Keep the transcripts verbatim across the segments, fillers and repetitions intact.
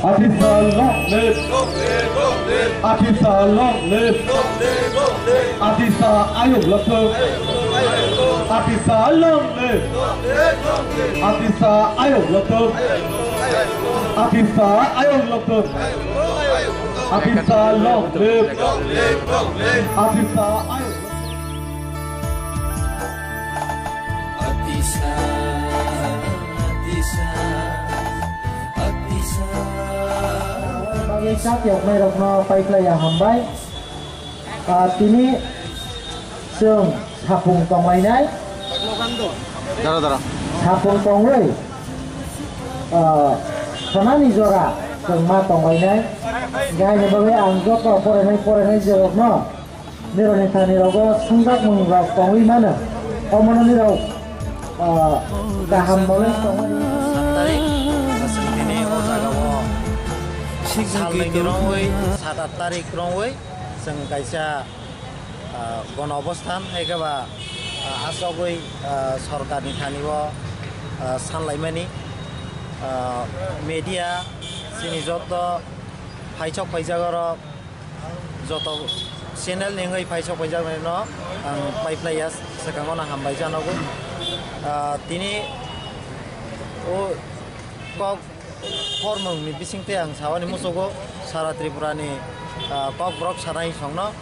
Atisa long live! Atisa long live! Atisa ayok lotong! Atisa long live! Atisa ayok lotong! Atisa ayok lotong! Atisa long live! Atisa ayok lotong! Atisa, Atisa, Atisa. Bagwi chak yoknai rokno paikhlaiya hambai. Ah, tini chwng sapung tonglainai. Dara, dara. Sapung tongwi, ah, khonani jora chwng ma tonglainai. Gaini bagwi ang joto porenai, porenai jerokno nironi thani rogo swngjak mung rok tongwi mano. Omono nirok, ah, kaham mole tongwi. Sat tarik, chwng tini o jaga o sal nai ni rongwi, sat at tarik rongwi, chwng kaisa, ah, gono obosthan, hai khe ba, ah, asogwi, ah, sorkar ni thani o, ah, sanlaimani, ah, media, chini joto phaisok phaijak oro, joto channel ni wngwi phaisok phaijak no ang paiphlaiya, swkango no hambai janogo. Ah, tini o kok hormung ni bising tei ang sawani musugo sara Tripura ni, ah, kok borok sanai songno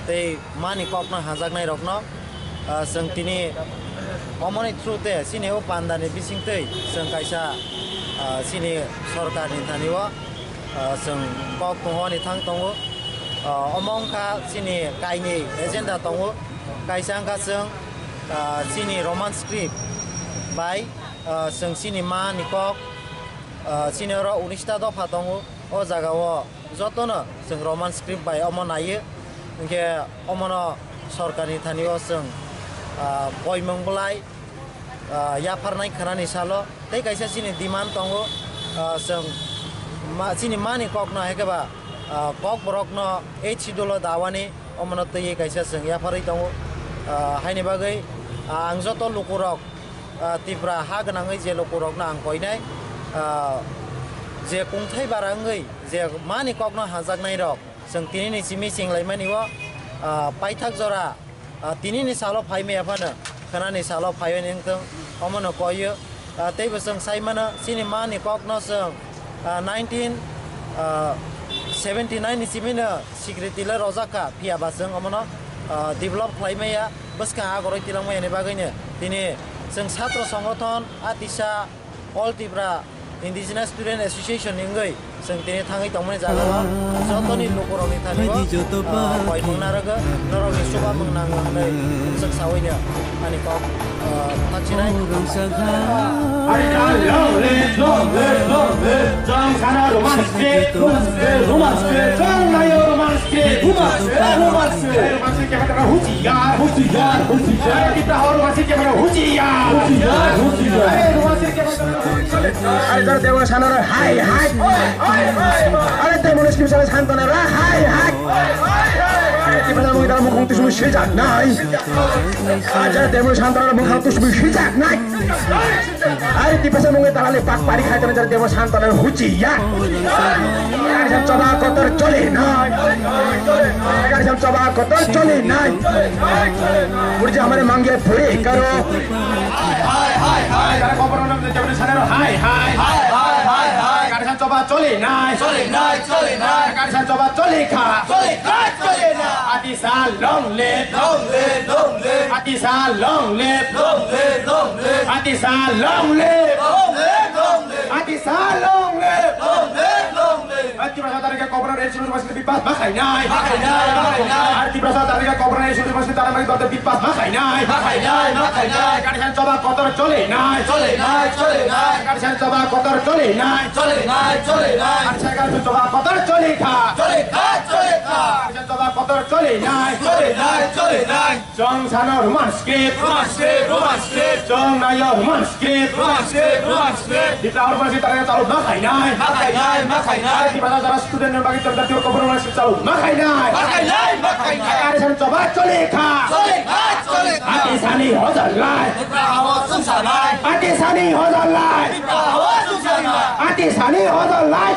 tei mani kok no hajaknai rokno, ah, chwng tini omoni through te chini o panda ni bising tei chwng kaisa, ah, chini sorkar ni thani o ah, chwng kok tongo ni thang tongo. Ah, omo wngkha chini kainwi agenda tongo. Kaisa wngkha chwng, ah, chini Roman script bai, ah, chwng chini ma ni kok, ah, chini oro unis ta dopha tongo. O jaga o jotono chwng Roman script bai omo naiyo. Hinkhe omono sorkar ni thani o chwng, ah, koimung bwlai, ah, yapharnai khwnani salo tei kaisa chini demand tongo, ah, chwng ma-, chini mani kokno hai khe ba, ah, kokborokno eighth schedule o dawani omono twiwi kaisa chwng yapharwi tongo. Ah, haini bagwi, ah, ang joto lukurok, ah, Tripura ha gwnangwi je lukurokno ang koinai, ah, je kungthai bara wngwi je mani kokno hajaknairok chwng tinini simi chenglaimani o, ah, paithak jora, ah, tinini salo phai maya phano khwnani salo phaiwi wngthung, omono koiyo. Ah, teibo chwng sai mano, chini mani kokno chwng, ah, nineteen, ah, seventy nine ni simino sikriti le rojak kha, phiya ba chwng omono, ah, develop khlai maya, bwskang agoroi tilang maya ni bagwino tini chwng satro songothon, Atisa, All Tripura Indigenous Student Association ni wngwi chwng tini thangwi tongmani jaga o jotoni lukurokni thani o, ah, koimung narwgo, norokni chuba mung nango hwnwi chwng sawi no ani kok, ah, thakchinai. Long live, long live, long live. Chwng sana Roman script, Roman script, Roman script. Chwng nayo Roman script, Roman script, Roman script. Roman script khe phatara huchiyar, huchiyar, huchiyar. Kita ho Roman script khe phatara huchiyar, huchiyar, huchiyar. Roman script khe phatara Are jar debo sanore hai hai. Are debo ni skim sale santana ra hai hai. Tipasa mui dara mukhang tusmi sijak nai. Are jar debo santana mukhang tusmi sijak nai. Are tipasa mui dara le pak pari khai tana jar debo santana huchi ya. Are jar choba kotor choli nai. Are jar choba kotor choli nai. Murja hamare mange puri karo. Hai, hai, hai, hai. Jara khobor nang jabri sanero. Hai, hai. Hai, hai, hai, hai. Gari san choba choli nai. Choli nai, choli nai. Gari san choba choli kha. Choli kha, choli na. Atisa long live. Long live, long live. Atisa long live. Long live, long live. Atisa long live. Long live, long live. Atisa long live. Long live, long live. Tiprasa tarike kobra rel sulu mas Bipas ma khainai. Ma khainai, ma khainai. Ar Tiprasa tarike kobra ni suri masi tara mari dorde bipas ma khainai. Ma khainai, ma khainai. Karisan choba kotor chole nai. Chole nai, chole nai. Karisan choba kotor chole nai. Chole nai, chole nai. Karisan choba kotor chole kha. Chole kha, chole kha. Karisan choba kotor chole nai. Chole nai, chole nai. Chwng sano Roman script. Roman script, Roman script. Chwng nayo Roman script. Roman script, Roman script. Dipra Roman script tarang chalu ma khainai. Ma khainai, ma khainai. Dipra jara student ni bagwi chwng jatiyo kobor Roman script chalu ma khainai. Ma khainai, ma khainai. Karisan choba chole kha. Chole kha, chole kha. Ati sani hozar lai. Dipra hawa sungsa lai. Ati sani hozar lai. Dipra hawa sungsa lai. Ati sani hozar lai.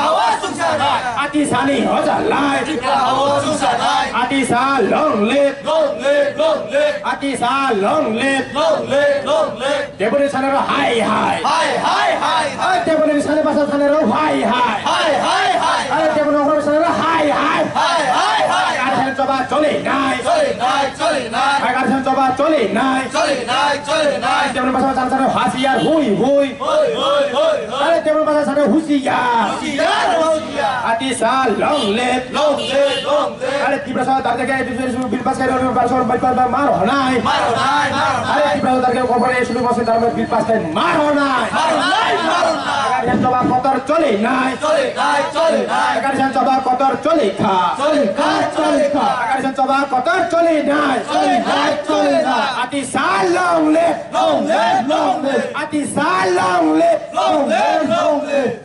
Hawa sungsa nai. Atisani hoja lai. Tripura hawa sungsa nai. Atisa long live. Long live, long live. Atisa long live. Long live, long live. Deboni sanaro hai hai. Hai hai hai. Ai deboni sani basa sanaro hai hai. Hai hai hai. Ai deboni okro sanaro hai hai. Hai hai hai. Atisani choba choli nai. Choli nai, choli nai. Ai atisani choba choli nai. Choli nai, choli nai. Deboni basa sanaro hasiar hui hui. Hoi, hoi, hoi, hoi. Are tebol basa sano husiya. Husiya, husiya. Atisa long live. Long live, long live. Are Tiprasa darke ke bill pass kai ro, bar sor bai bai maro nai. Maro nai, maro nai. Are Tiprasa darke corporation mase darke bill pass kai maro nai. Maro nai, maro nai. Agar jan choba kotor choli nai. Choli nai, choli nai. Agar jan choba kotor choli kha. Choli kha, choli kha. Agar jan choba kotor choli nai. Choli nai, choli nai. Atisa long live. Long live, long live. Atisa long live. Long live, long live.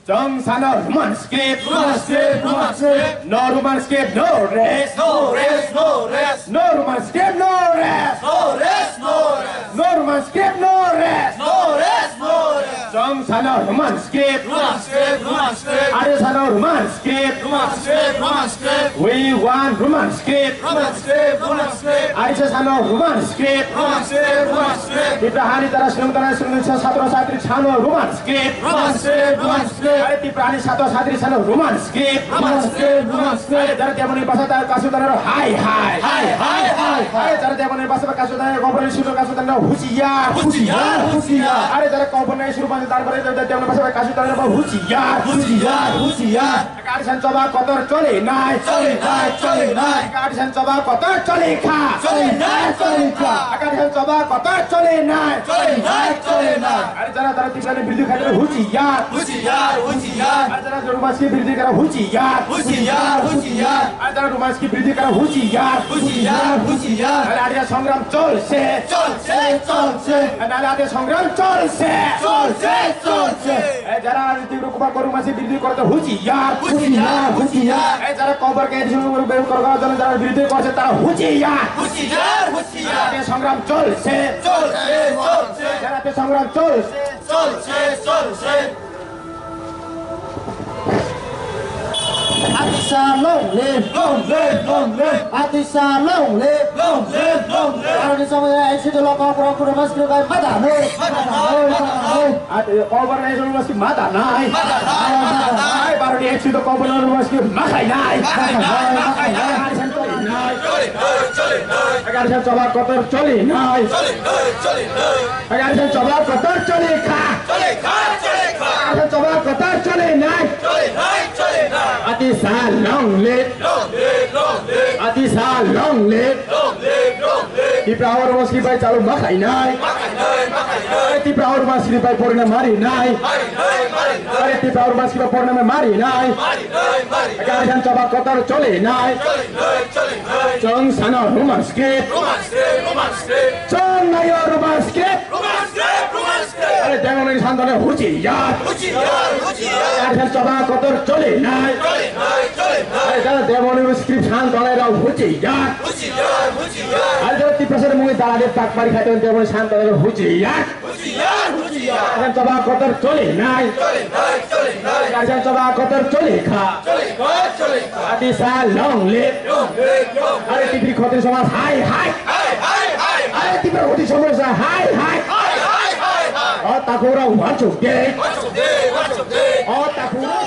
Chwng sano Roman script. Roman script, Roman script. No Roman script, no rest. No rest, no rest. No Roman script, no rest. No rest, no rest. No Roman script, no rest. No rest, no rest. Chwng sano Roman script. Roman script, Roman script. Are sano Roman script. Roman script, Roman script. We want Roman script. Roman script, Roman script. Are sano Roman script. Roman script, Roman script. Tipra hani tara sinung tara sinung sa satro satri sano Roman script. Roman script, Roman script. Are Tipra hani satro satri sano Roman script. Roman script, Roman script. Are jara temoni basa ta kasu tara hai hai. Hai hai hai. Are jara temoni basa kasu tara gobra sino kasu tara husiya. Husiya, husiya. Are jara gobra sino basa tara temoni basa kasu tara husiya. Husiya, husiya. Agar jan choba kotor choli nai. Choli nai, choli nai. Agar jan choba kotor choli kha. Choli nai, choli kha. Agar jan choba kotor choli nai. Choli nai, choli nai. Are jara jara Tiprani biruddhe khaitare husiya. Husiya, husiya. Are jara Roman script biruddhe khaitare husiya. Husiya, husiya. Are jara Roman script biruddhe khaitare husiya. Husiya, husiya. Are are songram cholse. Cholse, cholse. Are are songram cholse. Cholse, cholse. E jara Tipra Kobor Roman script biruddhe korte husiya. Husiya, husiya. E jara Kobor ke biruddhe korte jara biruddhe korte tara husiya. Husiya, husiya. Jara songram cholse. Cholse, cholse. Jara songram cholse. Cholse, cholse. Atisa long live. Long live, long live. Atisa long live. Long live, long live. Aroni samaya exit lo kok rok kuro mas kuro bai mata no. Mata no, mata no. Ate Kobor nai solo mas ki mata nai. Mata nai, mata nai. Ai, baroni exit lo Kobor nai mas ki makai nai. Makai nai, makai nai. Atisa choli nai. Choli nai, choli nai. Agar jan choba kotor choli nai. Choli nai, choli nai. Agar jan choba kotor choli kha. Choli kha, choli kha. Agar jan choba kotor choli nai. Choli nai, choli nai. Atisa long live. Long live, long live. Atisa long live. Long live, long live. Tipra Roman script bai chalu makai nai. Makai nai, makai nai. Tipra Roman script bai porina mari nai. Mari nai, mari nai. Are Tipra Roman script bai porina mari nai. Mari nai, mari nai. Agar jan choba kotor choli nai. Choli nai, choli nai. Chwng sano Roman script. Roman script, Roman script. Chwng nayo Roman script. Roman script, Roman script. Are Devanagari santano husiya. Husiya, husiya. Agar jan choba kotor choli nai. Choli nai, choli nai. Are jara Devanagari script santano rao husiya. Husiya, husiya. Are jara Tiprasa mungwi dala de tak mari khaitong Devanagari santano husiya. Husiya, husiya. Agar jan choba kotor choli nai. Choli nai, choli nai. Agar jan choba kotor choli kha. Choli kha, choli kha. Atisa long live. Long live, long live. Are Tipra khotri somaj hai hai. Hai hai hai. Are Tipra khotri somaj hai hai. Hai hai hai hai. O takhura wansuk de. Wansuk de, wansuk de. O takhura.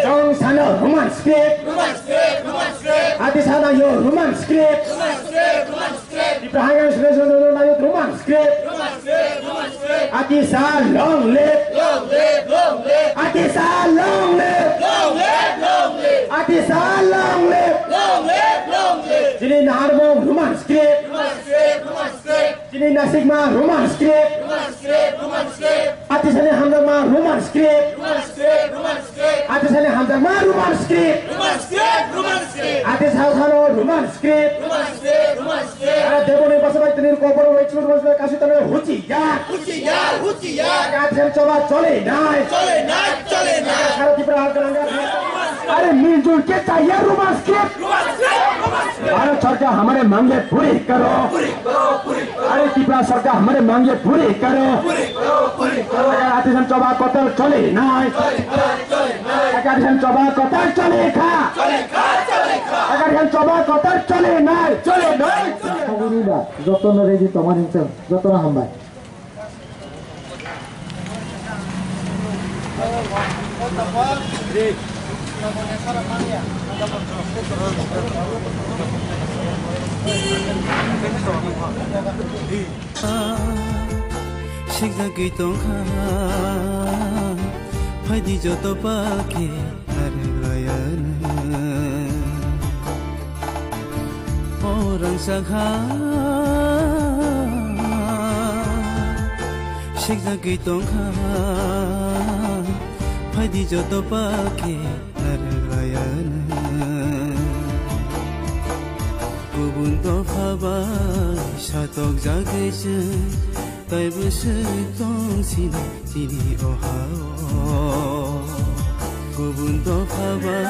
Chwng sano Roman script. Roman script, Roman script. Atisa nayo Roman script. Roman script, Roman script. Tipra High Commission nayo Roman script. Roman script, Roman script. Atisa long live. Long live, long live. Atisa long live. Long live, long live. Atisa long live. Long live, long live. Chini naharmung Roman script. Roman script, Roman script. Chini nasikma Roman script. Roman script, Roman script. Atisani hamjakma Roman script. Roman script, Roman script. Atisani hamjakma Roman script. Roman script, Roman script. Atisa sano Roman script. Roman script, Roman script. Ara Devanagari basa bai tini Kobor bai chur bai kasi tano husiya. Husiya, husiya. Atisani choba choli nai. Choli nai, choli nai. Sara Tripura hal kalanga. Are miljul ke chahiye Roman script. Roman script, Roman script. Bharat सरकार हमारे मांगे पूरी करो। अरे त्रिपुरा सरकार हमारे मांगे पूरी करो। अगर आतिशान चोबा कतल चले नाय, अगर आतिशान चोबा कतल चले खा, अगर आतिशान चोबा कतल चले नाय, चले नाय। Jotono ready tongmani hwnkhe jotono hambai. Sikjagwi tongkha, phaidi joto pake. Arlayana orang sakha sikjagwi tongkha, phaidi joto pake arlayana. Kubun dopha bai satok jagwi chwng, taibo swk tong sini. Chini oha o kubun dopha bai.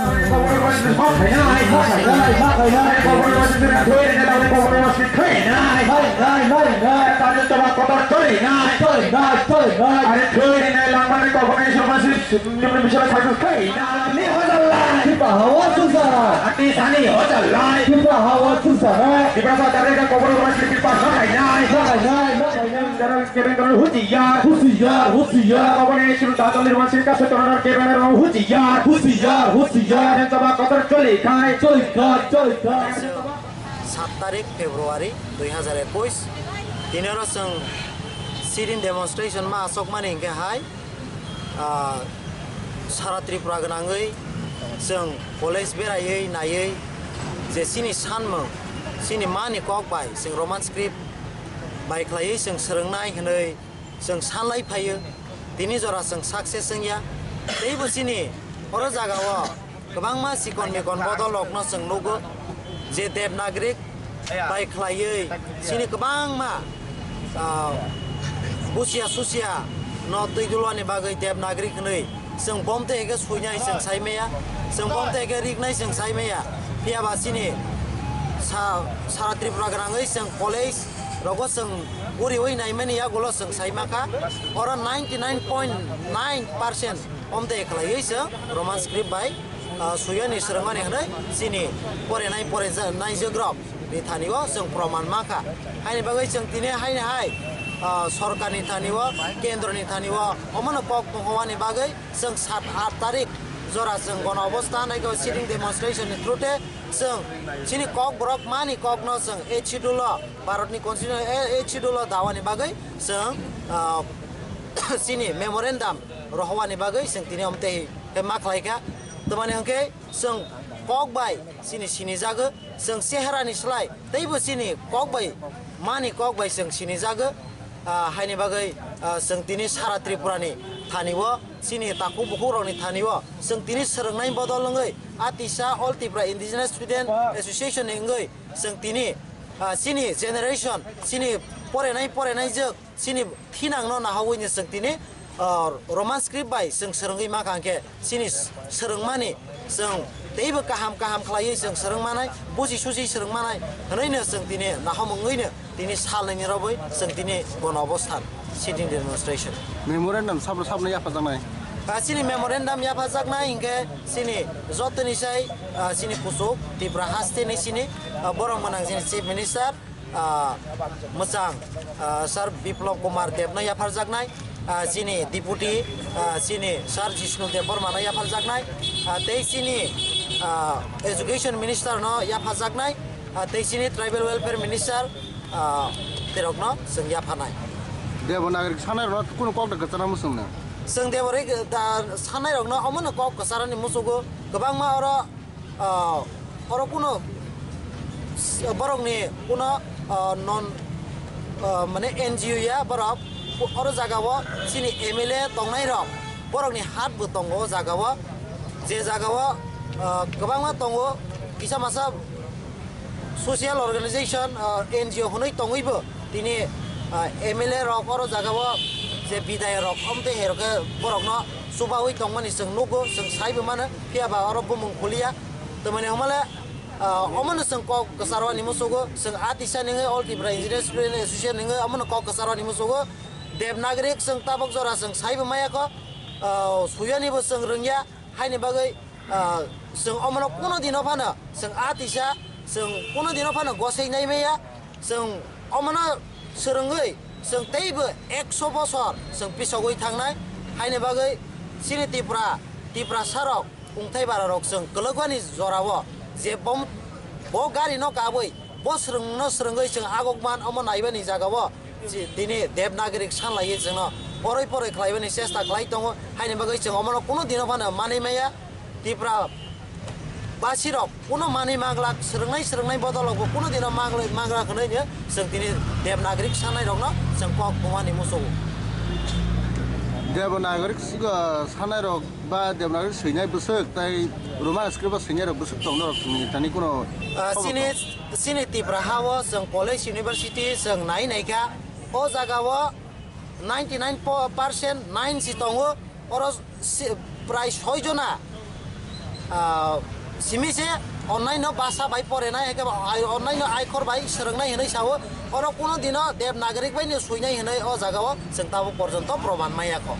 Husiar, husiar, husiar. Aboni suru dadol nirman singka se tornor kebeng rong husiar. Husiar, husiar. Jaba kotor choli khai. Choli khai, choli khai. Sat tarik February dui hazar ekush, tini oro chwng sit-in demonstration ma asokmani hinkhe hai, ah, sara Tripura gwnangwi chwng college beraiwi naiwi je chini sanmung, chini mani kok bai chwng Roman script bai khlaiwi chwng swrwngnai hwnwi chwng sanlai phaio, tini jora chwng success wngya. Teibo chini oro jagao kwbangma chikon mikon bodol rokno chwng nugo, je Devanagari bai khlaiwi chini kwbangma, ah, busia susia no twi dulwani bagwi Devanagari hwnwi chwng bomte hwnkhe suinai chwng sai maya, chwng bomte hwnkhe riknai chwng sai maya. Phiya ba chini sa-, sara Tripura gwnangwi chwng college rogo chwng guriwi naimani yagulo chwng sai mankha, oro ninety nine point nine percent omtwi khlaiwi chwng Roman script bai, ah, suiyani swrwngmani hwnwi chini porenai porenai jwkrok ni thani o chwng proman mankha. Haini bagwi chwng tini haini hai, ah, sorkarni thani o, kendroni thani o omono kok pohowani bagwi chwng sat aat tarik jora chwng gono obostha naikhe sitting demonstration ni through te chwng chini kok borok mani kokno chwng eighth schedule o Bharatni constitution, eh, eighth schedule o dawani bagwi chwng, ah, chini memorandum rohowani bagwi chwng tini omtwi khe ma khlai kha. Tamani hwnkhe chwng kok bai chini sinijago, chwng cheharani slai teibo chini kok bai, mani kok bai chwng sinijago. Ah, haini bagwi, ah, chwng tini sara Tripura ni thani o, chini takhuk bukhuk rok ni thani o chwng tini swrwngnai bodol wngwi a tisa All Tripura Indigenous Student Association ni wngwi chwng tini, ah, chini generation, chini porenai porenai jwk, chini thinang no nahogwi ni chwng tini, ah, Roman script bai chwng swrwngwi mankha hwnkhe chini s-, swrwngmani chwng teibo kaham kaham khlaiwi chwng swrwngmanai, buji suji swrwngmanai hwnwi no chwng tini nahom wngwi no tini salnwi ni robwi chwng tini bono obosthan sitting demonstration. Memorandum sabro sabno yaphajaknai? Ah, chini memorandum yaphajaknai hwnkhe chini jotoni sai, ah, chini kuchuk Tripura haste ni chini, ah, borok mwnang chini Chief Minister, ah, mwchang, ah, Sir Biplab Kumar Deb no yapharjaknai, ah, chini Deputy, ah, chini Sir Jishnu Deb Barma no yapharjaknai, ah, tei chini, ah, Education Minister no yapharjaknai, ah, tei chini Tribal Welfare Minister, ah, terokno chwng yapharnai. Devanagari sanai rokno kunu kok da kwchana muchung nang? Chwng Devanagari da sanai rokno omono kok kwcharani muchugo, kwbangma oro, ah, oro kuno s-, borokni kuno, ah, non, ah, mane N G O ya borok, oro jagao chini M L A tongnai rok, borokni hat bo tongo o jagao, je jagao, ah, kwbangma tongo, kisa masa social organization, ah, N G O hwnwi tongwibo tini, ah, M L A rok oro jagao je bidayok rok omtwi hai rok khe borokno chubaui tongmani chwng nugo, chwng saibo mano, phiya ba oro bumung kuliya. Tamani hwnmale Ah, omono chwng kok kwcharwani musugo, chwng a tisa nungwi All Tripura Engineers Student Association nungwi omono kok kwcharwani musugo. Devanagari chwng tabok jora chwng saibo maya kho, ah, suyanibo chwng rwngya, haini bagwi, ah, chwng omono kuno dino phano chwng a tisa, chwng kuno dino phano gosei nai maya, chwng omono swrwngwi chwng teibo ekso bosor chwng pisogwi thangnai, haini bagwi chini Tripura, Tiprasarok, wngthai bararok chwng kwlwkmani jorao je bom-, bo gari no kabwi bo swrwngno swrwngwi chwng agokman omo naibani jagao chi-, tini Devanagari sanlaiwi chwngno poroi poroi khlaibani chesta khlai tongo, haini bagwi chwng omono kuno dino phano manwi maya. Tripura basirok kuno manwi manglak, swrwngnai swrwngnai bodolokbo kuno dino manglai manglak hwnwi chwng tini Devanagari sanairokno chwng kok thumani musugo. Devanagari, uh, sanairok ba Devanagari swinai bwswk tei Roman script o swinai rok bwswk tong norok ni thani kuno Ah, khobor chini, tong? Chini Tripura ha o chwng college university chwng nai naikha, o jaga o ninety nine percent nine si tongo, oro si-, prai soi jona, ah, simi se online no basa bai pore nai, hake ba ai-, online no aikhor bai swrwng nai hinwi sao, oro kuno dino Devanagari bai no swinai hinwi o jaga o chwng tabuk porjonto proman maya kho.